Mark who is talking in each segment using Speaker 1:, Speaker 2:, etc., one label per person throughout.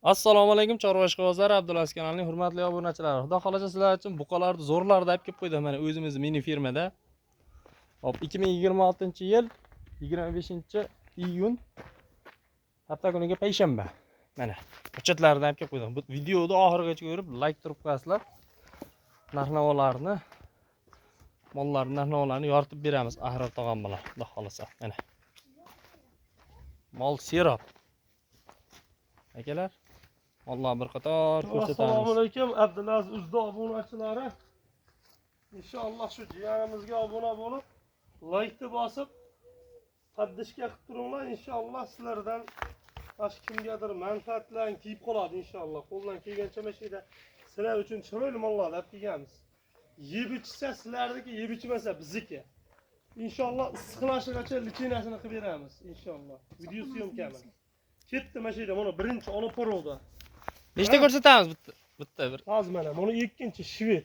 Speaker 1: Assalomu alaykum chorva ishqibozlari, Abdulaziz kanalining hurmatli obunachilari. Xudo xolasa sizlar uchun buqalarni zo'rlarni olib kelib qo'ydim mana o'zimiz mini firmada. Hop, 2026-yil 25-iyun hafta kuniga payshanba. Mana hujjatlarni olib kelib qo'ydim. Bu videoni oxirigacha ko'rib, like turib qo'yasizlar. Narx-navolarni, mollarning narx-navolarini yoritib beramiz Ahror tog'am bilan, Xudo xolasa. Mana. Mol serob. Akalar, Alloh bir qator
Speaker 2: Assalomu
Speaker 1: ko'rsatamiz.
Speaker 2: alaykum Abdulaziz uzda obunachilari. Inshaalloh shu jiyanimizga obuna bo'lib, laykni bosib, поддержка qilib turinglar. Inshaalloh sizlardan boshqa kimgadir manfaatlaring tegib qoladi inshaalloh. Qo'ldan kelgancha mana shu yerda sizlar uchun chiroyli mollarni olib kelganmiz. Yeb ichsa sizlarniki, yeb ichmasa bizniki. Inshaalloh issiqlashigacha лечение sini qilib beramiz inshaalloh. Video съёмка miz. Ketdi mana shu yerda mana birinchi olib poroda.
Speaker 1: Nechta ko'rsatamiz bitta bitta bir.
Speaker 2: Hozir mana buni ikkinchi shved.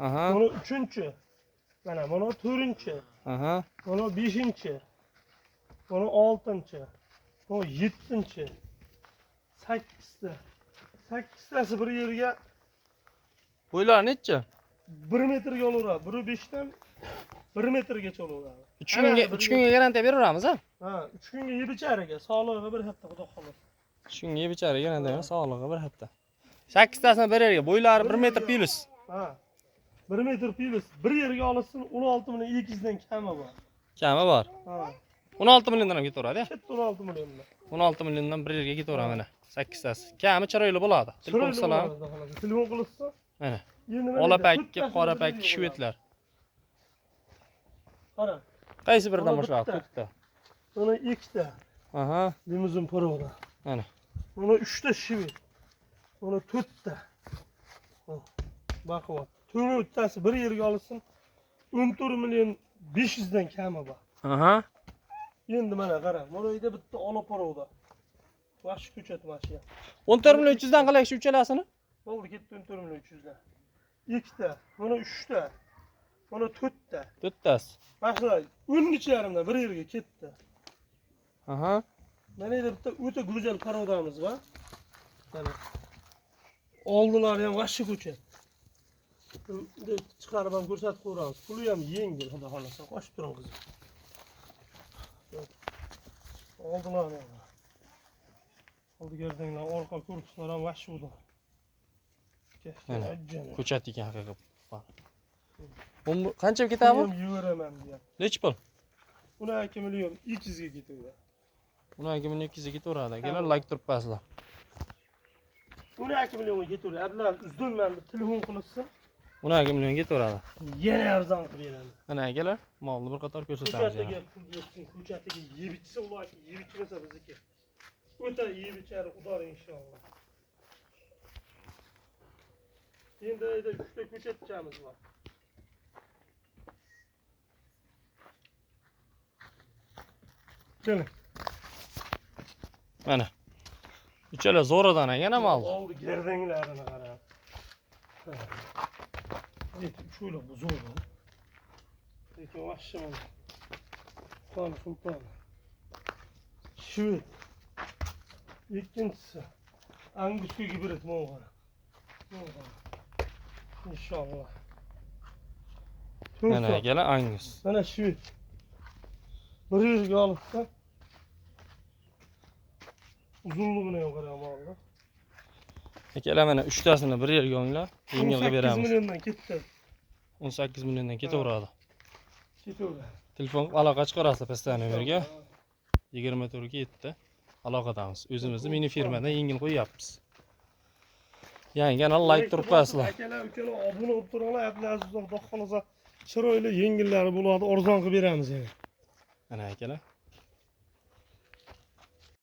Speaker 1: Aha.
Speaker 2: Buni uchinchi. Mana buni to'rtinchi.
Speaker 1: Aha.
Speaker 2: Buni beshinchi. Buni oltinchi. Buni yettinchi. Sakkizta. Sakkiztasi bir yerga
Speaker 1: Bo'ylari nechi?
Speaker 2: 1 metrga olaveradi. 1,5 dan 1 metrgacha olaveradi.
Speaker 1: 3 kunga 3 kunga garantiya beraveramiz ha?
Speaker 2: Ha, 3 kunga yeb icharga, sog'lig'i bir hafta xudo xohlasa.
Speaker 1: 3 kunga yeb icharga garantiya, sog'lig'i bir hafta. 8tasini bir yerga, bo'ylari 1 metr plus.
Speaker 2: Ha. 1 metr plus bir yerga olsin 16 million 200 dan kami bor.
Speaker 1: Kami bor.
Speaker 2: Ha.
Speaker 1: 16 milliondan ham ketaveradi.
Speaker 2: Ketdi 16 milliondan.
Speaker 1: 16 milliondan bir yerga ketaveradi mana 8tasi. Kami chiroyli bo'ladi. Telefon
Speaker 2: Chiroyli
Speaker 1: qilsalar
Speaker 2: bo'ladi, xudo xohlasa. Telefon qilsa
Speaker 1: mana
Speaker 2: endi mana
Speaker 1: ola
Speaker 2: yerda
Speaker 1: pakki,
Speaker 2: to'rttasi
Speaker 1: qora
Speaker 2: bir
Speaker 1: pakki
Speaker 2: yerga
Speaker 1: shvedlar.
Speaker 2: Qara.
Speaker 1: Qaysi biridan
Speaker 2: Mana
Speaker 1: boshlaydi?
Speaker 2: bitta.
Speaker 1: To'rtta.
Speaker 2: Buni ikkita
Speaker 1: Aha,
Speaker 2: limuzin порода.
Speaker 1: Mana.
Speaker 2: Buni uchta shved. Buni to'rtta. Baquvvat. To'rttasi bir yerga olsin 14 million 500 dan kami bor.
Speaker 1: Aha.
Speaker 2: Endi mana qara, mana yerda bitta ola порода. Vahshiy ko'chat mana shu.
Speaker 1: 14 million 300 dan qilaylik shu uchalasini.
Speaker 2: Bo'ldi, ketdi 14 million 300 dan. Ikkita, buni uchta. Buni to'rtta.
Speaker 1: To'rttasi.
Speaker 2: Mana shular 13,5 dan bir yerga ketdi.
Speaker 1: Aha.
Speaker 2: Mana yerda bitta o'ta go'zal порода miz bor. Mana. Oldilari ham vahshiy ko'chat. Bunday chiqarib ham ko'rsatib qo'yamiz. Puli ham yengil, xudo xolasa. Qochib turing qizim. Oldilari ham. Oldi gardanglar, orqa korpuslar ham vahshiy uda.
Speaker 1: Mana, Ko'chat ekan haqiqiy. Qancha ketadi bu?
Speaker 2: Puli ham yeveraman deyapti.
Speaker 1: Nechi pul?
Speaker 2: 12 million 200 ga ketaveradi.
Speaker 1: 12 million 200 ga ketaveradi. Akalar, like turib qo'yasizlar.
Speaker 2: 12 millionga ketaveradi. Abdullahi uzdan bir telefon qilishsin.
Speaker 1: 12 million ketaveradi.
Speaker 2: Yana arzon qilib beramiz.
Speaker 1: Mana akalar, molni bir qator ko'rsatamiz.
Speaker 2: Ko'chatiga
Speaker 1: yana.
Speaker 2: pul yetsin, ko'chatiga yeb ichsa ular yeb ichmasa bizniki. O'ta yeb ichar udor inshaalloh. Endi yerda uchta ko'chatchamiz bor. Keling.
Speaker 1: Mana. Uchala zo'radan ekan mol.
Speaker 2: Oldi gardanglarini qarab. Lekin uch buzuq. Lekin vahshiy mana. Sulton sulton. Shved. Ikkinchisi. Angusga gibrid mo'g'ara. Mo'g'ara. Inshaalloh.
Speaker 1: Mana
Speaker 2: To'rtta.
Speaker 1: akalar, Angus.
Speaker 2: Mana shved. Bir yerga olibdi. Uzunligini ham qarang molni.
Speaker 1: Akalar, mana uchtasini bir yerga olinglar, yengil qilib
Speaker 2: 18
Speaker 1: beramiz.
Speaker 2: milliondan ketdi.
Speaker 1: 18 milliondan ketaveradi.
Speaker 2: Ketaveradi.
Speaker 1: Telefon qilib aloqa chiqarasizlar pastdan nomerga. 24 ga 7 aloqadamiz. O'zimizni mini firmadan yengil qo'yyapmiz. Yangi kanal like turib qo'yasizlar.
Speaker 2: Akalar, ukalar obuna bo'lib turinglar. Abdulaziz xudo xolasa chiroyli yengillari bo'ladi, arzon qilib beramiz yana.
Speaker 1: Mana akalar.